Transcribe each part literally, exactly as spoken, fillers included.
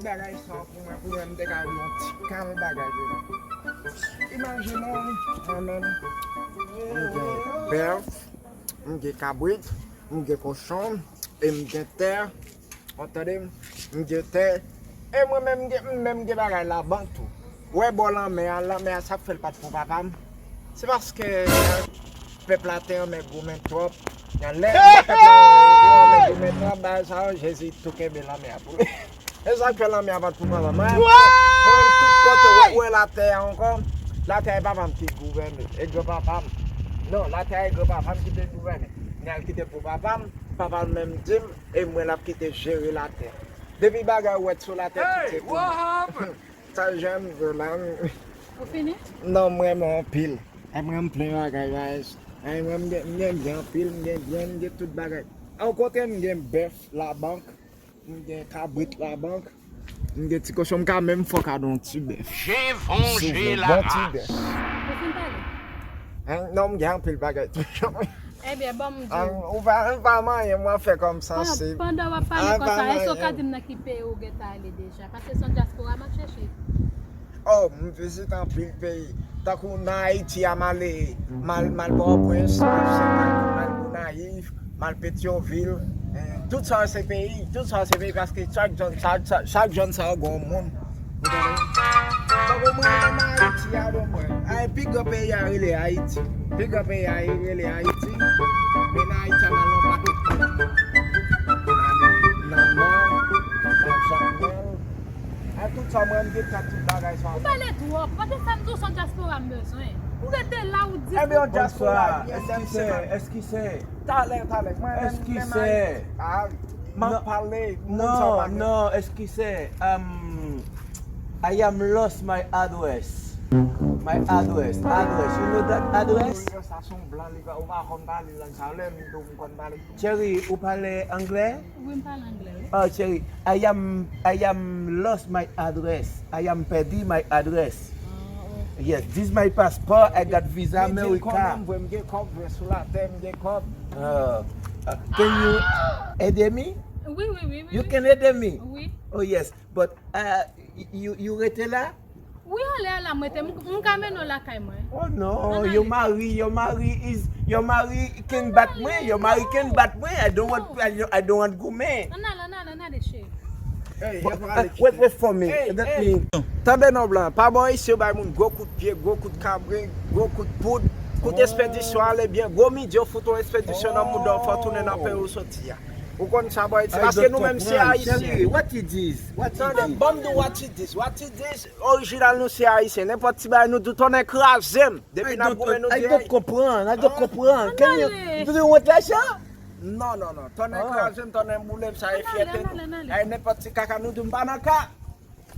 Bagay sa pou mwen, pou mwen, m te ka yon ti kal bagay devan. Imajine w, mwen menm, m gen bèf, m gen kabrit, m gen kochon, e m gen tè, w tande m, m gen tè, e mwen menm, m gen, m menm gen bagay labank tou. Ou wè bò lanmè a, lanmè a, sa k fè l pa t pou papa m? Se paske pèp la te renmen goumen twòp. Lè, lè pèp la renmen goumen twòp, bagay sa yo, Jezi tou kenbe lanmè a pou li. E sa k fè lanmè a pa t pou papa m. Mwen, mwen, tout kote, wè, wè latè a ankò. Latè a e papa m ki gouvène, e granpapa m. Non, latè a e granpapa m ki te gouvène. Mwen al kite pou papa m, papa m menm di m, e mwen l ap kite jere latè. Depi bagay ou wè t sou latè, tout se pou mwen. Sa jan m di w la. Ou fini? Non, m renmen w anpil. Ay, mwen, m plen bagay, guys. Ay, mwen, m gen, m gen byen anpil, m gen byen, m gen tout bagay. An kote m gen bèf labank, m gen kabrit labank, m gen ti kochon, m ka menm fè w kado yon ti bèf. Souvle, bon ti bèf. Ou fin pale? Hein? Non, m gen anpil bagay toujou. Ebyen, ban m di w. Ou pa, ou pa manyen, mwen fè kòm sansib. Pandan w ap pale konsa, èske w ka di m nan ki peyi ou gentan ale deja? Paske se yon dyaspora m ap chèche. Oh, m vizite anpil peyi. Tankou nan Ayiti a, m ale, m al, m al Pòtoprens, m al Senmak, m al Gonayiv, m al Petyonvil. Eh, tout sa se peyi, tout sa se peyi, paske chak zòn, chak, chak, chak zòn sa yo gen yon moun. Ou tande? Tankou mwen menm Ayiti a, bon, mwen. Ay, pi gran peyi a rele Ayiti. Pi gran peyi a rele Ayiti. Men nan Ayiti a, m al nan pakèt peyi. M ale nan Nò, nan Jakmèl. Ay, tout sa, mwen, m gen tèt tout bagay sa. Ou pale twòp. Pote sa m di w, se yon dyaspora m bezwen. Ou rete la, ou di. Ebyen, yon dyaspora, byen, se, se, eskise. Talè, talè. Mwen menm, menm Ayiti. Ah, m ap pale, moun sa w pa gen. Non, non, eskise. Um, I am lost my address. My address, address. You know that address? Sa se yon blan, li pa, ou pa konn pale lang sa. Lè m di w m konn pale. Cheri, ou pale anglè? Wi, m pale anglè, wi. Oh, cheri, I am, I am lost my address. I am pèdi my address. Ah, ok. Yes, this my passport. I got visa America. M gen kòb, m gen kòb, vre sou latè, m gen kòb. Uh, uh, can you ede mi? Wi, wi, wi, wi. You can ede mi? Wi. Oh, yes. But, uh, you, you rete la? Wi, ale a la, mwen te, m, m ka mennen w lakay mwen. Oh non, your mari, your mari is, your mari can bat mwen, your mari can bat mwen. I don't want, I don't, I don't want goumen. Ann ale, ann ale, ann ale, cheri. Hey, wait, wait for me. Hey, let me. Tande non, blan, pa bò isi yo bay moun gwo kout pye, gwo kout kabrit, gwo kout poud, kout espedisyon ale byen, gwo midye fout yon espedisyon nan mouda w, fò w tounen nan peyi w soti a. Ou konn sa, bò isi, paske nou menm se Ayisyen. What it is? What it is? Tande, ban m di w what it is. What it is? Orijinal nou se Ayisyen. Nenpòt ti bagay nou di w, tonnè kraze m. Depi n ap goumen nou di, I don't comprend. I don't comprend. Can you, do you want like that? Non, non, non. Tonnè kraze m, tonnè m boule m, sa e fyète nou. Ay, nenpòt ti kaka nou di m pa nan ka.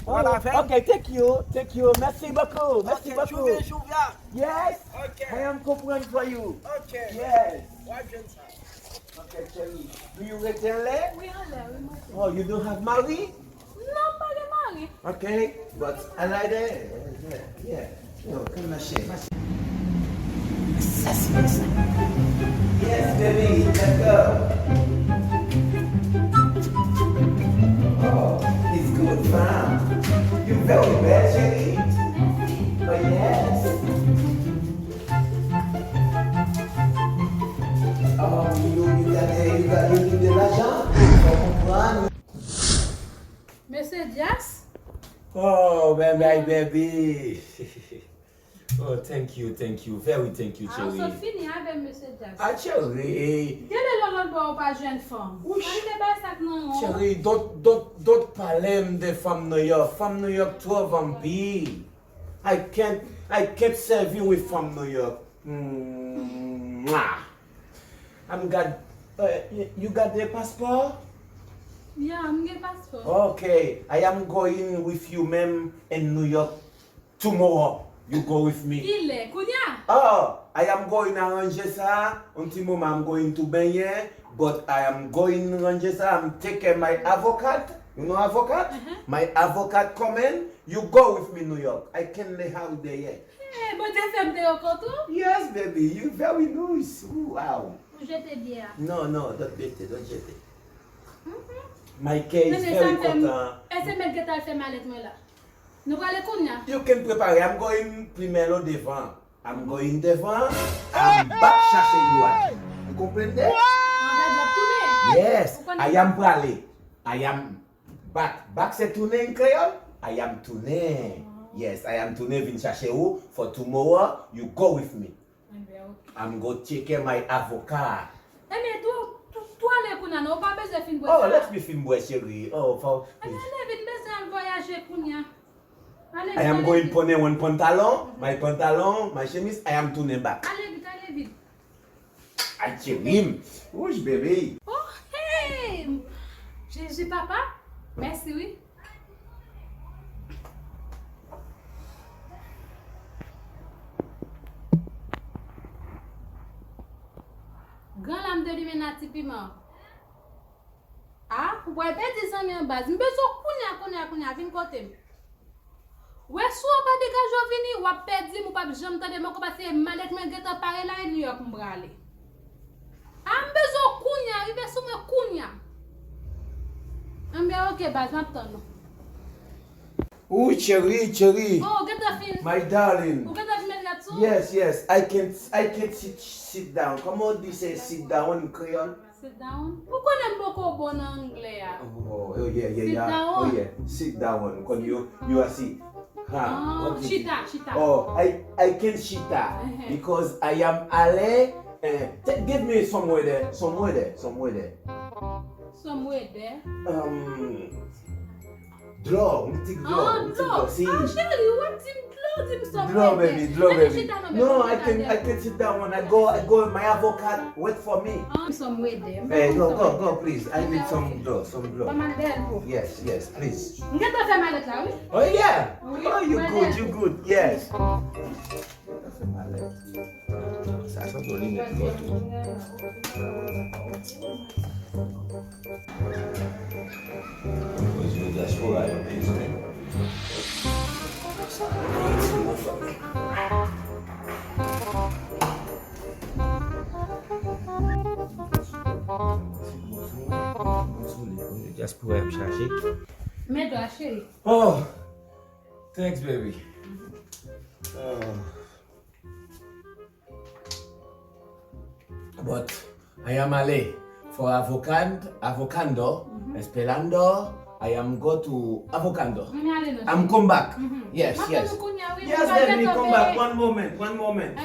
Wala fè. Ok, thank you. Thank you. Merci beaucoup. Merci beaucoup. Yes. I am comprend for you. Yes. Ok, cheri. Do you rete anlè? Wi, anlè, wi, mwen. Oh, you don't have mari? Non, m pa gen mari. Ok, but I like that. Yeah, yeah. Yo, come on, shit. Yes, baby, let's go. Oh, it's good, fam. You very bad, cheri. Oh, yes. Oh, you, you got the, you got, you need the lajan. Fò konprann. Mesye Jas? Oh, baby, baby. Oh, thank you, thank you, very thank you, cheri. Ah, ou sot fini avè m, Mesye Jas. Ah, cheri. Gen lè lòt bò ou pa jwenn fanm. Sa vle bay sa k nan yon. Cheri, don't, don't, don't pale m de fanm New York. Fanm New York twò vanpi. I can't, I can't serve you with fanm New York. Mwah. I'm got, uh, you, you got the passport? Yeah, m gen paspò. Okay, I am going with you menm in New York tomorrow. You go with me. Kilè? Kounya? Oh, I am going aranje sa. Un ti moman, I'm going to benyen, but I am going aranje sa. I'm taking my avocat. You know avocat? Uh-huh. My avocat coming. You go with me New York. I can't lay out there yet. Eh, Bondye fè m te rankontre w. Yes, baby, you very nice. Wow. Ou jete byè a? No, no, don't jete, don't jete. Mhm. My K is very content. Nene, sa m fè m, èske mèt gentan al fè malèt mwen la? Nou prale kounye a? You can prepare. I'm going primero devan. I'm going devan. I'm back chache you again. You comprende? An, sa di w ap tounen? Yes. I am prale. I am back. Back se tounen an kreyòl. I am tounen. Yes, I am tounen vin chache ou for tomorrow. You go with me. Enben, ok. I'm go take care my avocat. Enben, tou, tou, tou ale kounye a, non, ou pa bezwen fin bwè sa. Oh, let me fin bwè, cheri. Oh, for... Enben, ale vit, bezwen al vwayaje kounye a. Ale vit, ale vit. I am going pone one pantalon, my pantalon, my chemise, I am tounen back. Ale vit, ale vit. Ay, cheri m. Wouch, baby. Oh, hey! Jezi, papa. Mèsi, wi. Gran lam de limen nati piman. Ah, ou pral pèdi zanmi an baz. M bezwen w kounye a, kounye a, kounye a. Vin kote m. Wè, si w pa degaje w vini, w ap pèdi m, ou p ap janm tande m ankò, paske malèt mwen gentan pare la, e New York m prale. Ah, m bezwen w kounye a, rive sou mwen kounye a. Enben, ok, baz, m ap tann ou. Ooh, cheri, cheri. Oh, ou gentan fin. My darling. Ou gentan fin met rad sou? Yes, yes. I can't, I can't sit, sit down. Kòman w di se sit down an kreyòl? Sit down. Ou konnen m poko bon nan anglè a. Oh, oh, yeah, yeah, yeah. Sit down. Oh, yeah. Sit down. Kon you, you are sit. Ha, ah, what is it? Chita, chita. Oh, I, I can chita because I am ale. Eh, give me somewhere there, somewhere there, somewhere there. Somewhere there? Um, Dlo, m di dlo, m di dlo, si. Ah, cheri, w ap di m dlo, di m somewhere there. Dlo, baby, dlo, baby. No, I can, I can sit down when I go, I go, my avocat wait for me. Ah, somewhere there. Eh, go, go, go, please. I need some dlo, some dlo. Ban m al dèyè l pou. Yes, yes, please. M gentan fè malèt la, wi. Oh, yeah. Oh, you good, you good. Yes. Sa sanble yon linèt fò tou. Koz yo dyaspora yo bezwen. Dyaspora ap chache. Men dwa, cheri. Oh, thanks, baby. Oh. But I am ale for avocado, avocando, esperando, I am go to avocado. I'm come back. Yes, yes. Yes, baby, come back. One moment, one moment.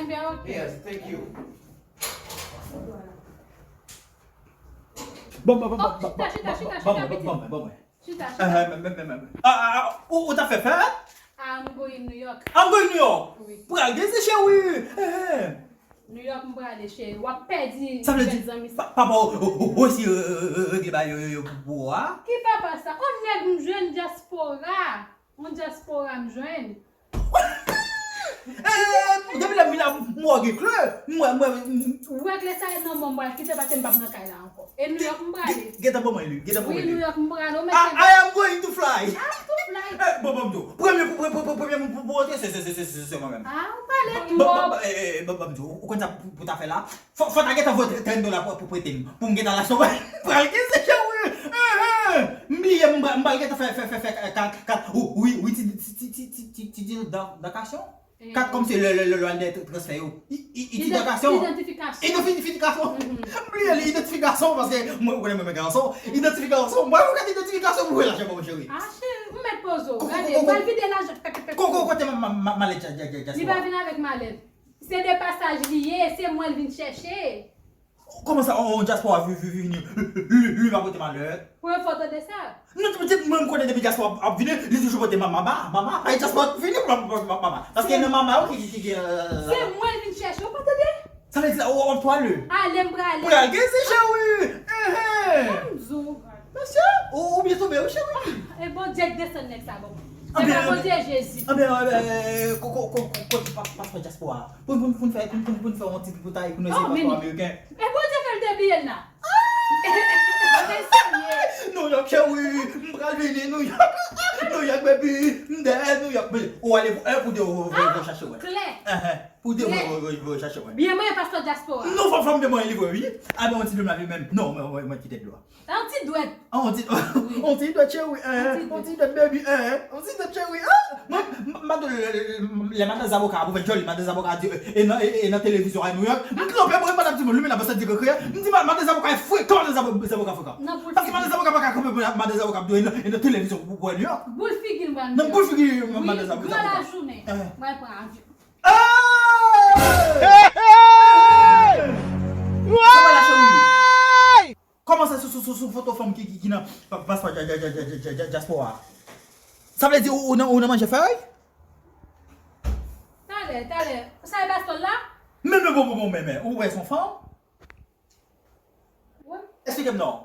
Yes, thank you. Bon, bon, bon, bon, bon, bon, bon, bon, bon, bon, bon, bon. Chita, chita. Ah, ah, ah, ou, ou ta fè fè? I'm going New York. I'm going New York. Wi. Pral gen se cheri. Eh, eh. New York m prale, cheri. W ap pèdi jèn zanmi sa. Sa vle di, pa, papa ou, ou, ou, ou osi, euh, euh, euh, regle bagay yo, yo, yo pou, pou ou a? Ki papa sa? On nèg m jwenn dyaspora. On dyaspora m jwenn. Eh, depi lè m vin la, m wè gen klè. M wè, m wè, m... Ou wè klè sa e nan men w, m pral kite paske m p ap nan kay la ankò. E New York m prale. Gentan ban mwen li, gentan ban mwen li. Wi, New York m prale, ou mèt... I, I am going to fly. Ah, to fly. Eh, bon, bon, m di w. Premye, pre-, pre-, pre-, premye moun pou, pou rantre, se, se, se mwen menm. Ah, ou pale twòp. Bon, bon, eh, eh, bon, bon, m di w. Ou konn sa pou, pou ta fè la? Fò, fò ta gentan voye trant dola pou, pou prete m. Pou m gentan al achte yon bagay. M pral gen se cheri. Eh, eh. M bliye, m pral, m pral gentan fè, fè, fè, fè kat, kat, wi, wi, ti, ti, ti, identifikasyon. Kat kòm se lè, lè, lè, lè, lè transfè yo. I, i, i, identifikasyon. Identifikasyon. Identifikasyon. M bliye li, identifikasyon, paske mwen, ou konnen mwen, mwen gason. Identifikasyon. Mwen, ou kat identifikasyon pou voye lajan ban mwen, cheri. Ah, cheri, ou mèt poze w. Gade, ou pral vide lajan. Ko-, ko-, kote ma, ma, ma, malèt, dja, dja, dja, dja. Li pa vin avèk malèt. Se de pasaj li ye, se mwen l vin chèche. Kòman sa, on, on dyaspora vi-, vi-, vini, li, li, li pa pote malèt? Premye fwa w tande sa? Non, mwen, mwen konnen depi dyaspora ap vini, li toujou pote ma-, mama, mama, ay dyaspora vini, ma-, ma-, ma-, mama. Paske nan mama yo ki, ki, ki, euh... Se mwen l vin chèche, ou pa tande? Sa vle di la, w ap twale. Ale, m prale. Pral gen se cheri. Enhen. Ann di w. Mesye, ou, ou byen tonbe, wi, cheri. E Bondye k desann nèg sa ban mwen. Se pa Bondye, Jezi. Anben, anben, ko-, ko-, ko-, ko-, kote pa-, paspò dyaspora a? Pou, pou, pou n fè, pou, pou, pou n fè yon ti boutay, pou nou eseye paspò ameriken. E Bondye fè l te bliye l la. Ah! Mesye. Non, non, cheri, m Al vini New York. New York, baby. M dèyè New York, baby. Ou ale pou, eh, pou de ou, ou, ou chache wè. Klè. Eh, eh. Pou de ou, ou, ou, ou chache wè. Byen mwen, pastè dyaspora. Non, fanm, fanm de mwen li vre, wi. A, bon, ti dwèt la, menm. Non, mwen, mwen, mwen kite dlo a. An ti dwèt. An ti, an ti dwèt, cheri, eh. An ti dwèt, baby, eh. An ti dwèt, cheri, ah. Mwen, m, m, m, lè madan Zaboka ap ouvè djòl li, madan Zaboka di, eh, e nan, e, e nan televizyon a New York. M kanpe, mwen, madan di mwen, li menm la, sa di kre, m di, madan Zaboka frekan, madan Zabo-, Zaboka frekan. Paske madan Zaboka pa ka kanpe, madan Zaboka ap di, e nan, e nan televizyon pou, pou New York. Boul figi l, mwen. Nan boul figi, madan Zaboka. Gran lajounen. Eh. Mwen pran avyon. Hey! Hey! Sa va la, cheri? Kòman sa sou, sou, sou, sou foto fanm ki, ki, ki nan pa-, paspò dya-, dya-, dyaspora a? Sa vle di ou, ou nan, ou nan manje fèy? Talè, talè. Sa e pastè la? Men, men, bon, bon, bon, men, men, ou wè son fanm? Wi. Esplike m non.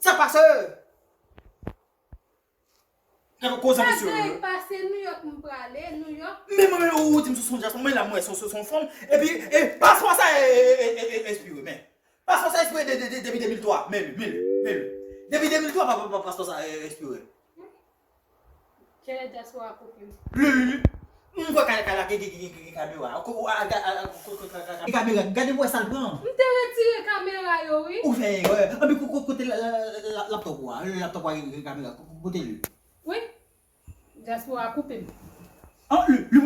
Sa pase? Gade koze mesye. Sa gen pase New York m prale, New York. Men mwen, men ou di m sou son dyaspora, mwen la, mwen, son, son, son fanm. Epi, e, paspò sa, e, e, e, e, ekspire, men. Paspò sa ekspire de, de, de, depi de mil twa, men li, men li, men li. Depi de mil twa, pa, pa, pa, paspò sa, e, ekspire. Kèlè dyaspora koupe m. Li, li, li. M wè ka, ka, ka, ki, ki, ki, ki, ki kamera. Ko, a, a, a, ko, ko, ka, ka, ka, kamera. Gade wè sa l pran. M te retire kamera yo, wi. Ou fè erè. Anpi ko, ko, kote la, la, la, laptop ou a? Laptop ou a gen kamera. Ko, kote li? Wi. Dyaspora koupe m. An, li, li,